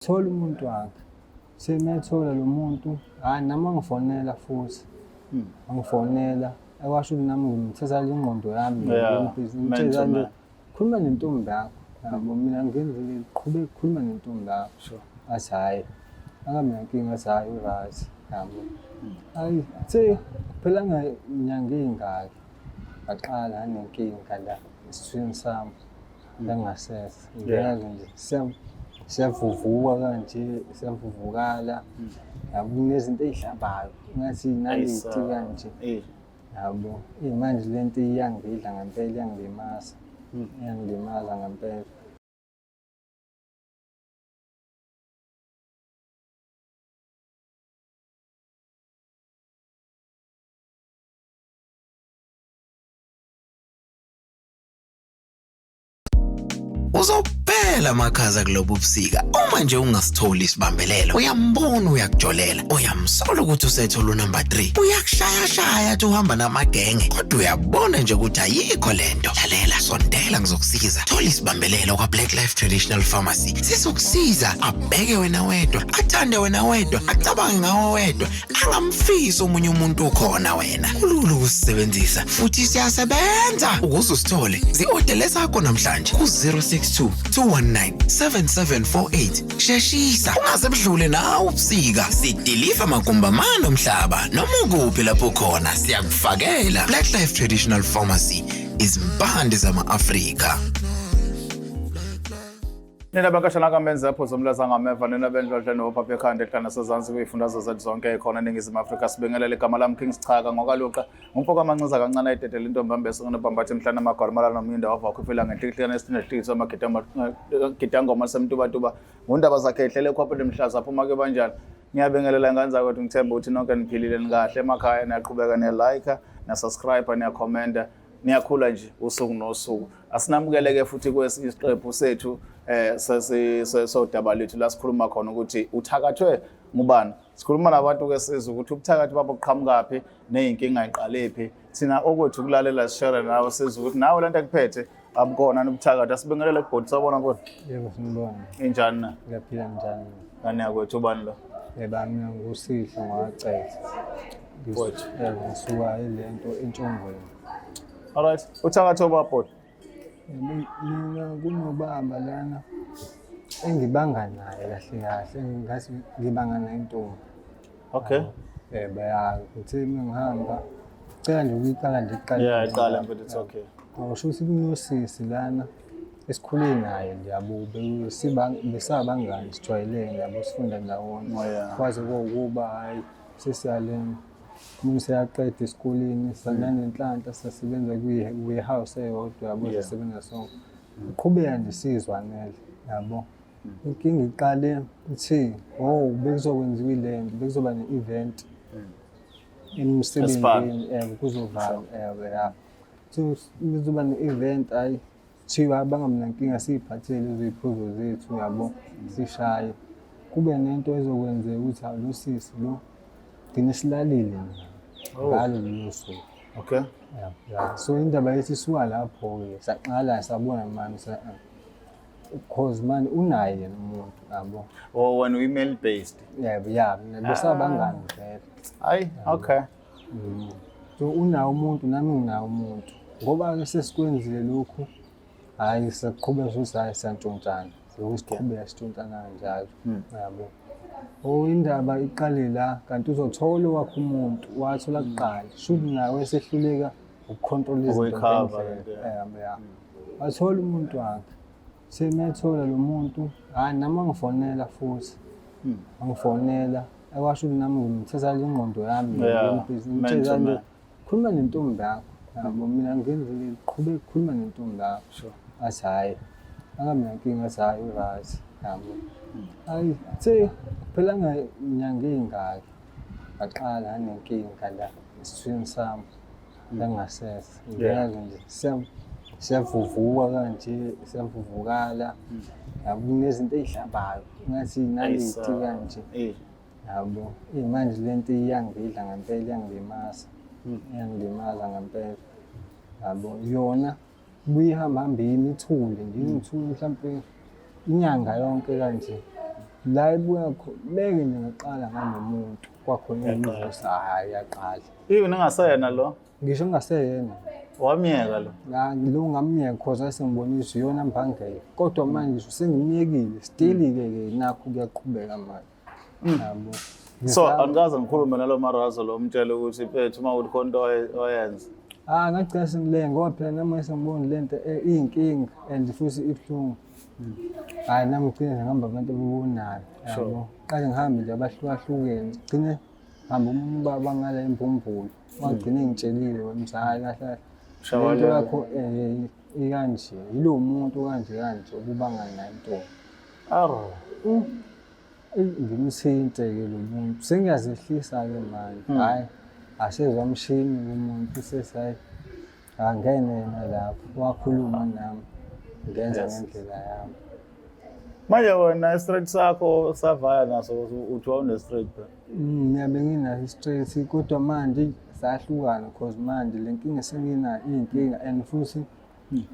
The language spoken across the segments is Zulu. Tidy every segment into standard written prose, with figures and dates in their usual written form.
Thola umuntu wakhe. Semethola lo muntu, hhayi nami wangifonela futhi. Wangifonela, ekwasho ukuthi nami ngimthatha ingqondo yami Man to nje. man. Khuluma nentombi yakho. Yabo mina ngenzile qhubeka khuluma nentombi yakho. Athi hhayi, akabi nankinga athi hhayi u-right. Yabo. Hhayi, the phela nyanga ey'ngaki ngaqala nganenkinga la esithweni sami. Engasese. Ngiyazi nje siyavuvuka kanje, siyavuvukala. Yabo kunezinto ey'hlabayo ngathi inaliti kanje. Yabo, eyi manje le nto iyangidla ngempela, iyangilimaza. Iyangilimaza ngempela. Uzophela amakhaza kulobu busika uma nje ungasitholi isibambelelo. Uyambona uyakujolela, uyamsola ukuthi usethola unumber 3. Uyakushayashaya athi uhamba namagenge, kodwa uyabona nje ukuthi ayikho lento. Lalela, sondela ngizokusiza. Thola isibambelelo kwa Black Life Traditional Pharmacy. Sizokusiza abheke wena wedwa, athande wena wedwa, acabange ngawe wedwa, angamfisi omunye umuntu ukhona wena. Kulula ukusisebenzisa futhi siyasebenza. Ukuze usithole, zi-odele sakho namhlanje ku-062 219 7748. Sheshisa, ungaze budlule nawe ubusika. Sidiliva magumbamane omhlaba noma ukuphi lapho khona siyakufakela. Black Life Traditional Pharmacy, izimpande zama-Afrika. Nina bankashana kamenze phuzo umlaza ngameva nina bendlodle nophapha ekhanda ehlana nasezansi kuyifundazwe zethu zonke ekhona eNingizimu Afrika. Sibingelele igama lami King Sichaka ngokaluqa ngumfo kamancinza kancane ayidedela intombi ambese ngonobhambatha emhlana amagwala malala nomyinda wava khufila ngenhlikihlekana esinehlikiso amagidangoma semtubatuba ngundaba zakhe ehlele ekhwapheni mhlaza aphuma ke banjani. Ngiyabingelela ngane zakwethu, ngithemba ukuthi nonke niphilile nikahle emakhaya, niyaqhubeka niya-like, niya-subscribe, niya-commenta, niyakhula nje usuku nosuku. Asinamukele-ke futhi kwesinye isiqephu sethu sodaba lwethu la sikhuluma khona ukuthi uthakathwe ngubani. Sikhuluma nabantu-ke sizwe ukuthi ubuthakathi babo buqhamukaphi ney'nkinga iqalephi. Thina okwethu ukulalela sishere nawe sizwe ukuthi nawe lento ekuphethe abukona nobuthakathi. Asibingelele kubhodi, sawubona bhuti. Yebo, sinibona. Injani na? Ngiyaphila njani? Ngane yakwethu ubani lo? Yebo, mina nguSihle ngwacethe. Mfowethu. Yebo, ngisuka ilento entshongweni. Alright, uthakathe obabhodi. Yebo, mina kunobaba lana engibanga naye kahle kahle, engingathi ngibanga naye intombi. Okay. Yebo, ya, ngithe uma ngihamba, cela nje ukuyiqala nje iqale. Yeah, iqala mfethu, it's okay. Ngisho ukuthi kunosisi lana esikhule naye nje yabo, besabangani sijwayelene yabo, sifunda ndawonye. Oh, yeah. Kwaze kwawukuba hhayi sesiyalena umuntu seyaqeda esikoleni, sananenhlanhla sasebenza kwi-house eyodwa yabo, sasebenza sonke. Uqhubeka nje sizwanele yabo. Inkinga iqale ithi, oh bekuzokwenziwa ile nto, bekuzoba ne-event emsebenzini, kuzovalwa, ya. So kuzoba ne-event, hhayi kuthiwa bangamnankinga siy'phathele iziphuzo zethu yabo, sishaye. Kube nento ezokwenzeka ukuthi hawu lo sisi lo gcine silalile naye ngalo lolo suku. Okay. Yeah, yeah. So indaba yethi isuka lapho-ke, saqala sabona mani cause mani unaye yena umuntu yabo. Oh, wena uyi-male based. Yebo, ya, mina besabangani vele. Hayi, okay. So unawo umuntu nami nginawo umuntu. Ngoba-ke sesikwenzile lokhu, hhayi siyaqhubeka futhi hhayi siyantshontshana. Siloku siqhubeka sitshontshana kanjalo. Yabo. Oh indaba iqale la kanti uzothola owakho umuntu wathola kuqala. Shuthi nawe sehluleka ukukhontrola izinto Ukuyikhava ngendlela. lento, yeah. Yabo, ya. Wathola umuntu wakhe. Semethola lo muntu, hhayi nami wangifonela futhi. Wangifonela, ekwasho ukuthi nami ngimthatha ingqondo yami Yeah, man to nje man. khuluma nentombi yakho. Yabo mina ngenzile qhubeka khuluma nentombi yakho. Sure. Athi hhayi, akabi nankinga athi hhayi u-right yabo. Hhayi, the phela nyanga ey'ngaki ngaqala nganenkinga la esithweni sami engasese. Ngiyazi nje siyavuvuka kanje, siyavuvukala. Yabo kunezinto ey'hlabayo ngathi inaliti kanje. Yabo, eyi manje le nto iyangidla ngempela, iyangilimaza. Iyangilimaza ngempela. Yabo, yona ibuye ihamba hambe ime ithule nje, ingithule mhlampe inyanga yonke kanje. La ibuya khona beke nje ngaqala nganomuntu kwakhona engivusa, hhayi yaqala. Even engaseyena lo? Ngisho engaseyena. Wamyeka lo? Lo ngamyeka cause asengibonisa iyona mbangela. Kodwa manje ngisho sengimyekile still-ke ke nakho kuyaqhubeka manje. Yabo. So angikaze ngikhulume nalo marazo lo umtshele ukuthi mfethu uma kuthi khona into oyenza. Ah ngagcina sengilenge ngoba phela nami sengibona lento iyinkinga and futhi ibuhlungu. Hayi nami ngigcine ngihamba abantu ababonayo yabo. Qale ngihambe nje abahlukahlukene gcine ngihamba ubaba ngale imbumbulu wagcine ngitshelile wemzali kahle kahle. Lento yakho ikanje yilo muntu kanje kanje obubanga naye intombi. Arrow. Ngimthinte-ke lo muntu sengiyazehlisa-ke manje hhayi asezwa mshini umuntu sethi hhayi angene yena lapho wakhuluma nami ngenza ngendlela yami. Manje wena i-straight sakho savaya naso uthi wawune-straight phela. Mina benginaso i-straight kodwa manje sahlukana cause manje le nkinga esenginayo iyinkinga and futhi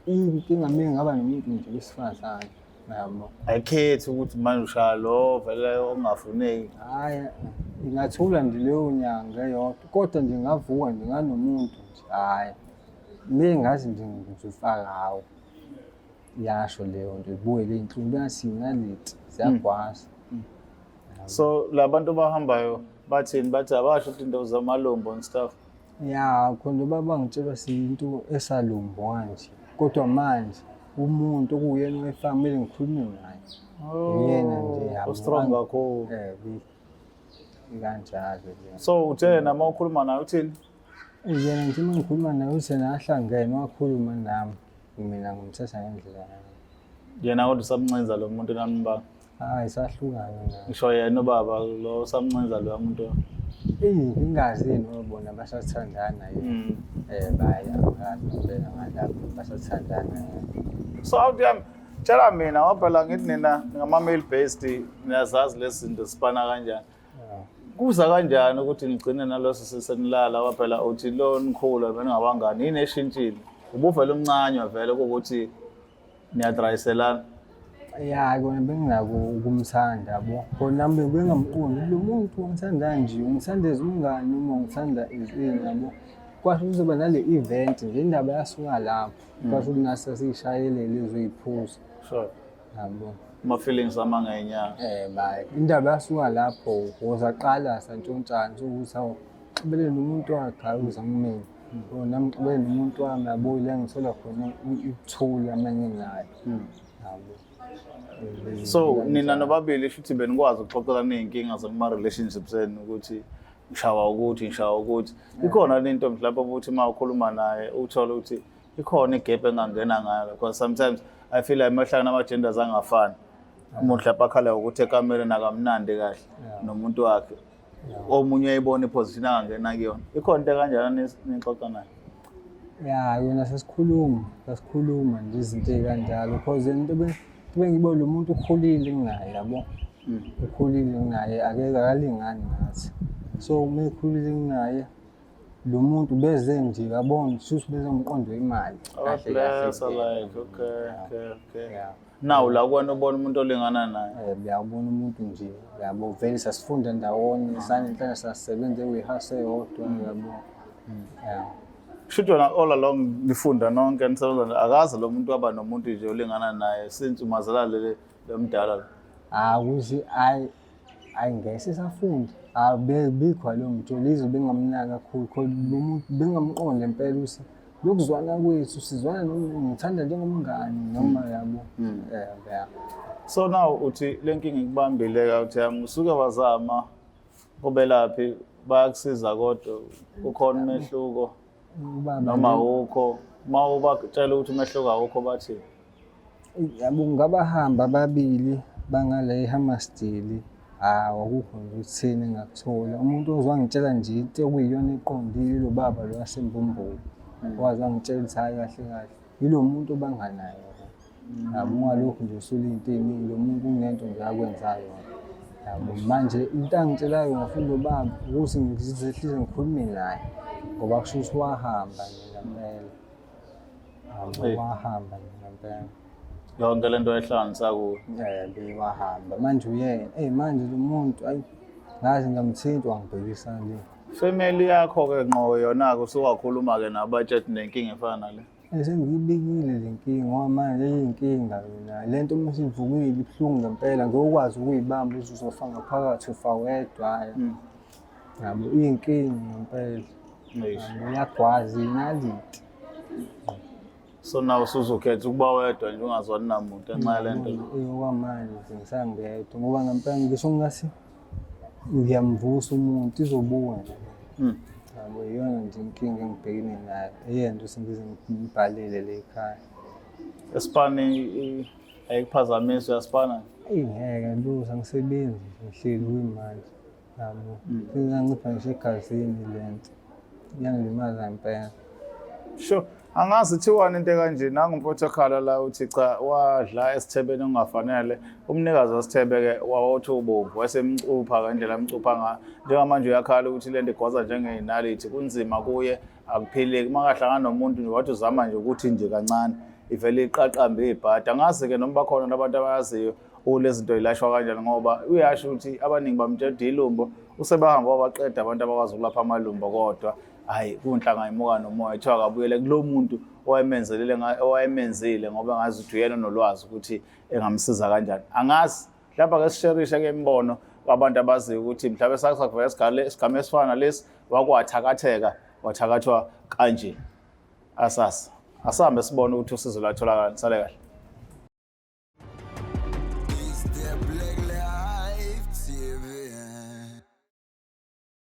inkinga mina ngaba nomuntu nje wesifazane. Yabo. Ayikhethi ukuthi manje ushaya lo vele ongafuneki. Hhayi, ingathula nje leyo nyanga eyodwa kodwa nje ngavuka nje nganomuntu nje hhayi ngeke ngazi nje ngizofaka hawu yasho leyo nto ibuye le inhlungu bengathi inaliti ziyagwaza. So labantu abahambayo bathini bathi abasho ukuthi into zamalumbo and stuff. Ya khona baba ngitshelwa siyinto esalumbo kanje kodwa manje umuntu okuwuyena owayefaka kumele ngikhulume naye. Uyena nje yabo. Ustrong kakhulu. Eh kanjalo nje. So uthe yena uma ukhuluma naye uthini? Yena nje uma ngikhuluma naye uthi yena ahlangene wakhuluma nami mina ngimthatha ngendlela yami. Yena kodwa usamncenza lo muntu nanimbanga. Hayi sahlukana naye. Ngisho yena ubaba lo usamncenza loya muntu. Eyi ngingazi yini ngoba bona basathandana yini. Baya angazi ngempela ngalapho basathandana yini. So out yami tshela mina ngoba phela ngithi nina ngama-male based niyazazi lezi zinto zipana kanjani. Kuza kanjani ukuthi nigcine naloso sesenilala ngoba phela uthi lo nikhula beningabangani yini eshintshile? Ubuvele umncanywa vele kuwukuthi niyadrayiselana. Ya kona benginako ukumthanda yabo. Khona nami bengingamqondi lo muntu ungithanda nje, ungithanda as umngani noma ungithanda as ini yabo. Kwasho kuzoba nale event nje indaba yasuka lapho. Kwasho ukuthi nasi sasiyishayelele ezoyiphuza. Sure. Yabo. Ama-feelings amangey'nyanga. Bayi. Indaba yasuka lapho wozaqala santshontshana ukuthi hawu xibele nomuntu wakhe hayi uza kumina. Oh, nami ngixubene nomuntu wami yabo la ngithola khona ukuthula uma nginaye. Yabo. So nina nobabili shuthi benikwazi ukuxoxelana iy'nkinga zakuma-relationships enu ukuthi ngishawa ukuthi ngishawa ukuthi ikhona le nto mhlawumbe ukuthi uma ukhuluma naye uthole ukuthi ikhona igap engangena ngayo because sometimes I feel like mahlangana ama-genders angafani umuntu mhlawumbe akhala ngokuthi ekamereni akamnandi kahle nomuntu wakhe omunye uyayibona iposition angangena kuyona ikhona into ekanjalo nixoxa nayo. Ya yona sasikhuluma sasikhuluma nje izinto ey'kanjalo cause into bengibona lo muntu ukhulile kunaye yabo ukhulile kunaye akeke akalingani nathi so uma ekhulile kunaye lo muntu beze nje yabona shuthi beze ngomqondo wemali kahle kahle like okay okay okay yeah. Now la kuwena ubona umuntu olingana naye. Uyabona umuntu nje yabo vele sasifunda ndawonye sanenhlala sasebenza ewarehouse eyodwa yabo. Yeah. Shuthi wena all along nifunda nonke nisebenza akaze lo muntu waba nomuntu nje olingana naye since umazela lele lomdala lo. Ah ukuthi ayi ayi ngeke sisafunda. Abekho lo muntu lizwe bengamnaka kakhulu khona lo muntu bengamqonda impela ukuthi lokuzwana kwethu sizwana ngithanda njengomngani noma yabo. Yeah. So now uthi le nkinga ikubambile ka uthi yami usuke wazama kubelaphi bayakusiza kodwa kukhona umehluko Ubaba noma awukho uma ubatshela ukuthi umehluko awukho bathi yabo ngabahamba ababili bangale eHammarsdale hawu akukho nje ukuthini engakuthola umuntu ozwangitshela nje into okuyiyona eqondile lo baba lo wasembumbulu waze wangitshela ukuthi hhayi kahle kahle yilo muntu obanganayo yabo ungalokhu nje usula iy'nto ey'ningi lo muntu kunento nje akwenzayo yabo manje into angitshela yona futhi lo baba ukuthi ngizehlise ngikhulume naye ngoba kusho ukuthi wahamba nje ngempela yabo Hey. wahamba nje ngempela. Yonke lento ehlanganisa kuwe. Eh wahamba manje uyena. Eh manje lo muntu ayi ngaze ngamthinta wangibhekisa le. Family yakho ke ngqo yona ke usuwakhuluma ke nabo batshethi nenkinga efana nale. Eh sengiyibikile le nkinga ngoba manje iyinkinga mina. Le nto uma isivukile ibuhlungu ngempela ngeke ukwazi ukuyibamba uze uzofa ngaphakathi ufa wedwa. Hhayi. Yabo iyinkinga ngempela. Eish. Uyagwaza inaliti. So nawe usuzokhetha ukuba wedwa nje ungazwani namuntu ngenxa yale nto. Okwamanje ngisangedwa ngoba ngempela ngisho ngingase ngiyamvusa umuntu izobuya nje. Yabo iyona nje inkinga engibhekene nayo eyenza ukuthi ngize ngibhalele le ekhaya. Esipani ayikuphazamisi uyasipana? Eyi ngeke lutho angisebenzi ngihleli kuyimanje. Yabo. Seyangincipha ngisho egazini le nto. Iyangilimaza ngempela. Sure. Angazi thiwani into ekanje nangu umfowethu ekhala la uthi cha wadla esithebeni okungafanele. Umnikazi wesithebe ke wawuthi ubomvu wasemcupha ngendlela amcupha ngayo. Njengamanje uyakhala ukuthi lento igwaza njengeyinalithi kunzima kuye akuphileki. Makahlangana nomuntu nje wathi uzama nje ukuthi nje kancane ivele iqaqambe ibhadi. Angazi ke noma bakhona labantu abayaziyo lezi zinto yilashwa kanjani ngoba uyasho ukuthi abaningi bamtshela ukuthi ilumbo usebahamba wabaqeda abantu abakwazi ukulapha amalumbo kodwa hayi kunhlanga imuka nomoya kuthiwa akabuyele kulo muntu owayemenzelele owayemenzile ngoba ngazi ukuthi uyena onolwazi ukuthi engamsiza kanjani. Angazi mhlawumbe ake sisherishe ke imibono kwabantu abaziyo ukuthi mhlawumbe sakuvela isigale isigame esifana nalesi wakwathakatheka wathakathwa kanje. Asasi asambe sibone ukuthi usizo lwatholakala. Sale kahle.